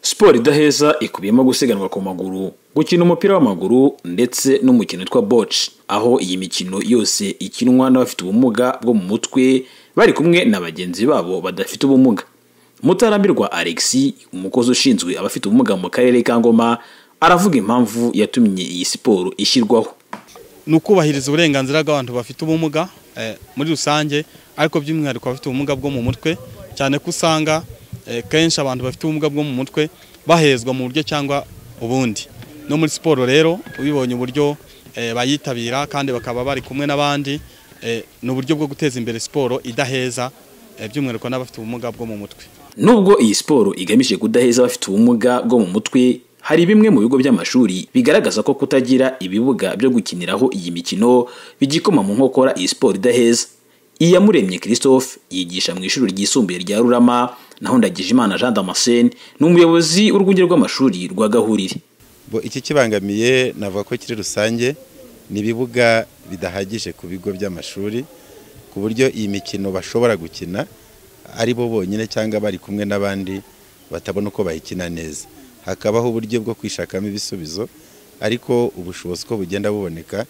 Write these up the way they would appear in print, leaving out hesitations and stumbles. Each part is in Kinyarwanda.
Siporo idaheza ikubiyemo gusiganwa ku maguru, gukina umupira w'amaguru ndetse n'umukino witwa bocce, aho iyi mikino yose ikinwa n'abafite ubumuga bwo mu mutwe bari kumwe na bagenzi babo badafite ubumuga. Mutarambirwa Alexis, umukozi ushinzwe abafite ubumuga mu karere ka Ngoma, aravuga impamvu yatumye iyi siporo ishyirwaho. Ni ukubahiriza uburenganzira bw'abantu bafite ubumuga muri rusange, ariko by'umwihariko abafite ubumuga bwo mu mutwe, cyane ko usanga kenshi abantu bafite ubumuga bwo mu mutwe bahezwa mu buryo cyangwa ubundi. No muri siporo rero ubibonye uburyo bayitabira kandi bakaba bari kumwe n'abandi, ni uburyo bwo guteza imbere siporo idaheza, by'umwihariko n'abafite ubumuga bwo mu mutwe. Nubwo iyi siporo igamije kudaheza abafite ubumuga bwo mu mutwe, hari bimwe mu bigo by'amashuri bigaragaza ko kutagira ibibuga byo gukiniraho iyi mikino bigikoma mu nkokora iyi siporo idaheza. Iyamuremye Christophe yigisha mu ishuri ryisumbuye rya Rurama, naho Ndagijimana Jean Damascene ni umuyobozi w'urwunge rw'amashuri rwa Gahurire. Iki kibangamiye navuga ko kiri rusange ni ibibuga bidahagije ku bigo by'amashuri, ku buryo iyi mikino bashobora gukina ari bo bonyine cyangwa bari kumwe n'abandi batabona uko bayikina neza. Hakabaho uburyo bwo kwishakamo ibisubizo, ariko ubushobozi ko bugenda buboneka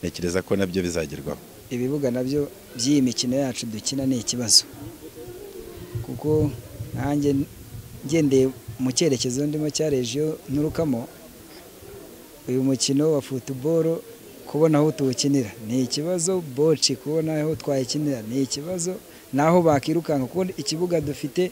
ntekereza ko nabyo bizagerwaho. Ibibuga nabyo by'iyi mikino yacu dukina ni ikibazo, kuko nanjye ngendeye mu cyerekezo ndimo cya regiyo nturukamo, uyu mukino wa football kubona aho tuwukinira ni ikibazo, bocce kubona aho twayikinira ni ikibazo, naho bakirukanka kuko ikibuga dufite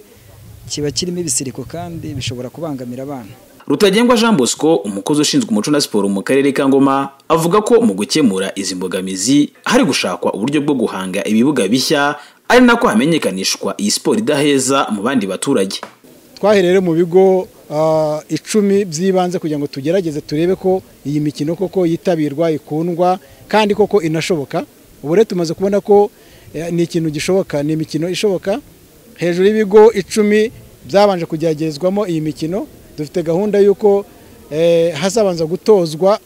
kiba kirimo ibisiriko kandi bishobora kubangamira abana. Rutagengwa Jean Bosco, umukozi ushinzwe umuco na siporo mu karere ka Ngoma, avuga ko mu gukemura izi mbogamizi hari gushakwa uburyo bwo guhanga ibibuga bishya, ari nako hamenyekanishwa iyi siporo idaheza mu bandi baturage. Twahereye mu bigo 10 by'ibanze kugira ngo tugerageze turebe ko iyi mikino koko yitabirwa, ikundwa kandi koko inashoboka. Ubu rero tumaze kubona ko ni ikintu gishoboka, ni imikino ishoboka. Hejuru y'ibigo 10 byabanje kugeragezwamo iyi mikino, dufite gahunda y'uko hazabanza gutozwa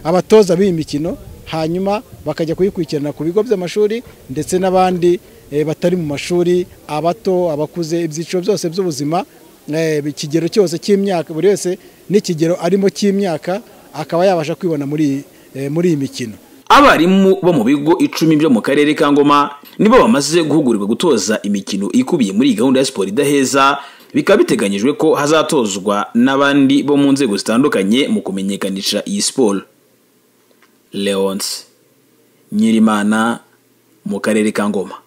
abatoza b'iyi mikino, hanyuma bakajya kuyikurikirana ku bigo by'amashuri ndetse n'abandi batari mu mashuri, abato, abakuze, ibyiciro byose by'ubuzima, ikigero cyose cy'imyaka, buri wese n'ikigero arimo cy'imyaka akaba yabasha kwibona muri iyi mikino. Abarimu bo mu bigo 10 byo mu karere ka Ngoma nibo bamaze guhugurirwa gutoza imikino ikubiye muri gahunda ya siporo idaheza, bikaba biteganyijwe ko hazatozwa n'abandi bo mu nzego zitandukanye mu kumenyekanisha iyi siporo. Leonce Nyirimana mu karere ka Ngoma.